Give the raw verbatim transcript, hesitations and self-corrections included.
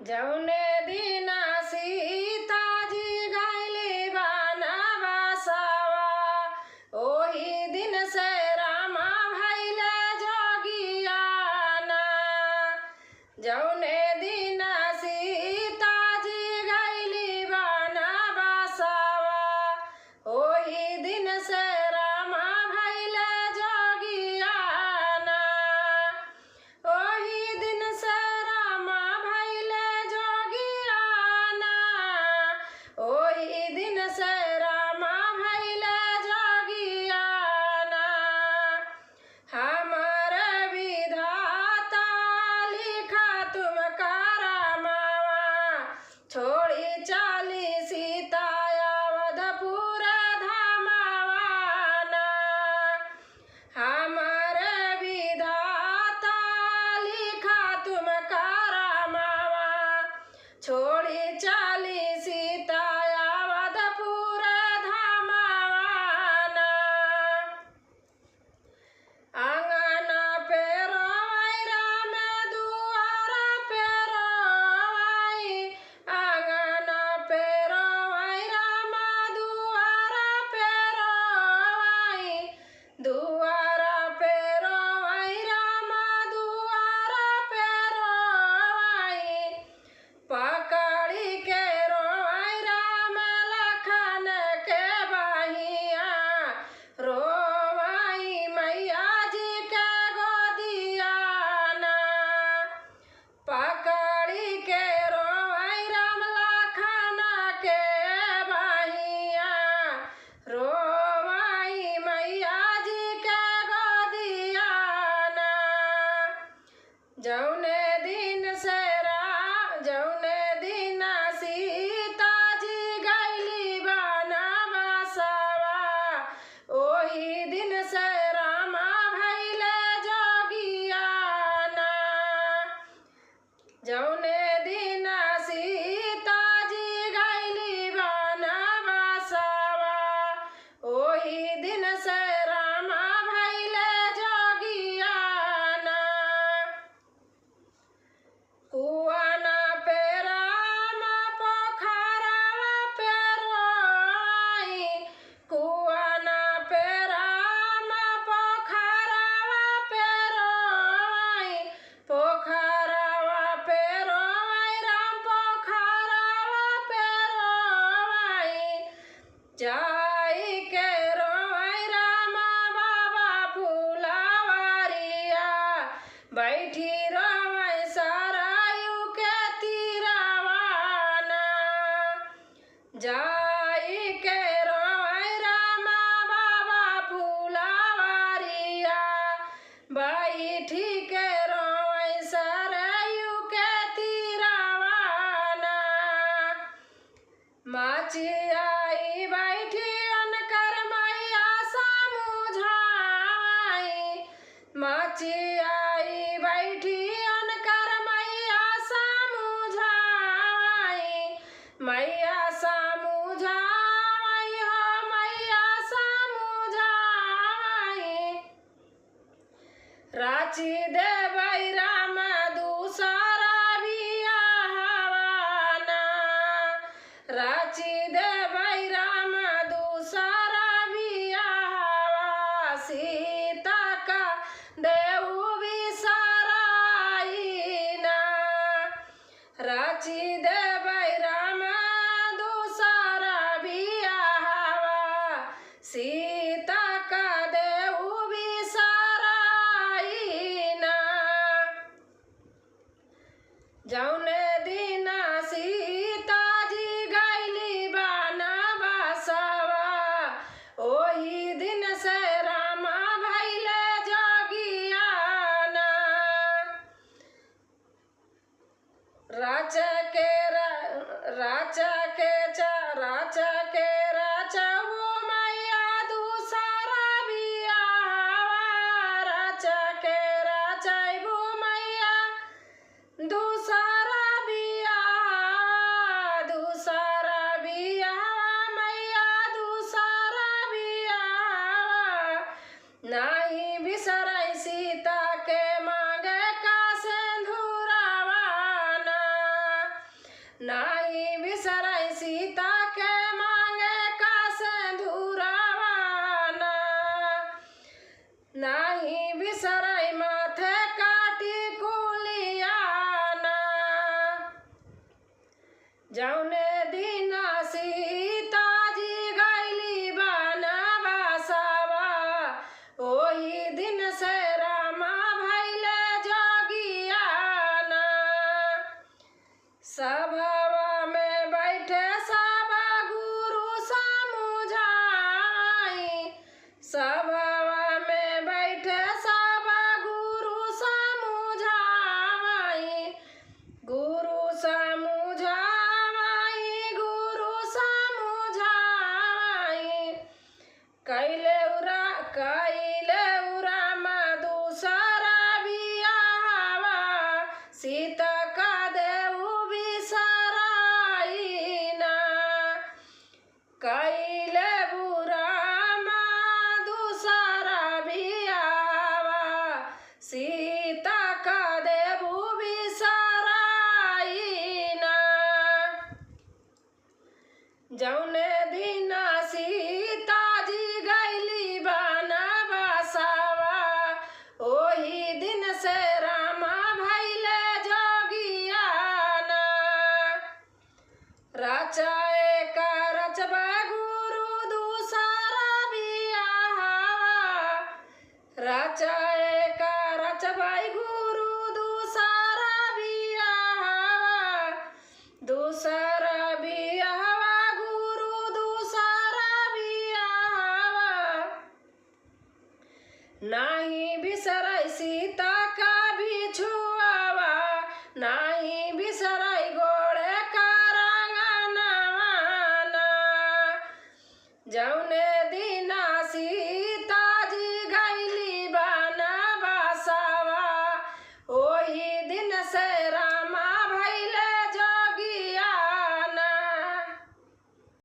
जौने दिन सीता जी गइली बनवासवा, ओही दिन से रामा भइले जोगियाना। जौने दिन सीता जी गइली बनवासवा, ओही दिन से रामा भइले जोगियाना। ओही दिन से रामा भइले जोगियाना। ओही दिन से रामा भइले जोगियाना। हमरे विधाता लिखा तुम करमावा, छोड़ी चाली सीता अवधपुर धामावाना। हमरे विधाता लिखा तुम करमावा, छोड़ी चाली सीता अवधपुर धामावाना। आंगन पे रोवै राम दुआर पे रोवै, आंगन पे रोवै राम दुआर पे रोवै, दुआर पे रोवै राम दुआर पे रोवै। पकड़ी के रोवै राम लखन के बहिया, रोवै मैया जी के गोदियाना। पकड़ी के रोवै राम लखन के बहिया, रोवै मैया जी के गोदियाना। जौने दिन से रा-, जौने दिन सीता जी गइली बनवासवा, ओही दिन से रामा भइले जोगियाना। जौने दिन सीता जी गइली बनवासवा, ओही दिन से रामा भइले जोगियाना। कुआन पे राम पोखरवा पे रोई, कुआन पे राम पोखरवा पे रोई, पोखरवा पे रोई, राम पोखरवा पे रोई। जाई के रोवै रामा बाबा फुलवरिया, बैठी रोवै सरयू के तीरवाना। जाई के रोवै रामा बाबा फुलवरिया, बैठी के रोवै सरयू के तीरवाना। माची आई बैठी अनकर मैया समुझाई, माची आई बैठी अनकर मैया समुझाई, मैया समुझाई हो मैया समुझाई। राची देबै राम दूसरा बियाहवाना, राची देबै राम दूसरा बियाहवा, सीता का देउ बिसराई ना। राची देबै राम दूसरा बियाहवा, सीता का देउ बिसराई ना। जौने दिन सीता जी गइली बनवासवा, ओही दिन से रामा भइले जोगियाना। राच के रा-, राच के चा-, राच के राचबू मैया दूसरा बियाहवा, राच के राचबू मैया दूसरा बियाहवा, दूसरा बियाहवा मैया दूसरा बियाहवा। नाहीं बिसरै सीता के मांगे का सेंधुरवाना। नाही बिसराई सीता के मांगे का सेंधुरवा ना, नाही बिसराई माथे का टिकुलिया ना। जौने दिन सीता जी गइली बनवासवा, ओही दिन से रामा भइले जोगिया ना। सभावा में बैठे सब गुरु समुझाई, सभावा में बैठे सब गुरु समुझाई, गुरु समुझाई, गुरु समुझाई। कैले उरा, कैले उरामा दूसरा बियाहवा, सीता का देऊ बिसराई ना। कैले उरामा दूसरा बियाहवा, सीता का देऊ बिसराई ना। जौने दिन सीता जी गइली बनवासवा, ओही दिन से रामा भइले जोगिया ना। राजा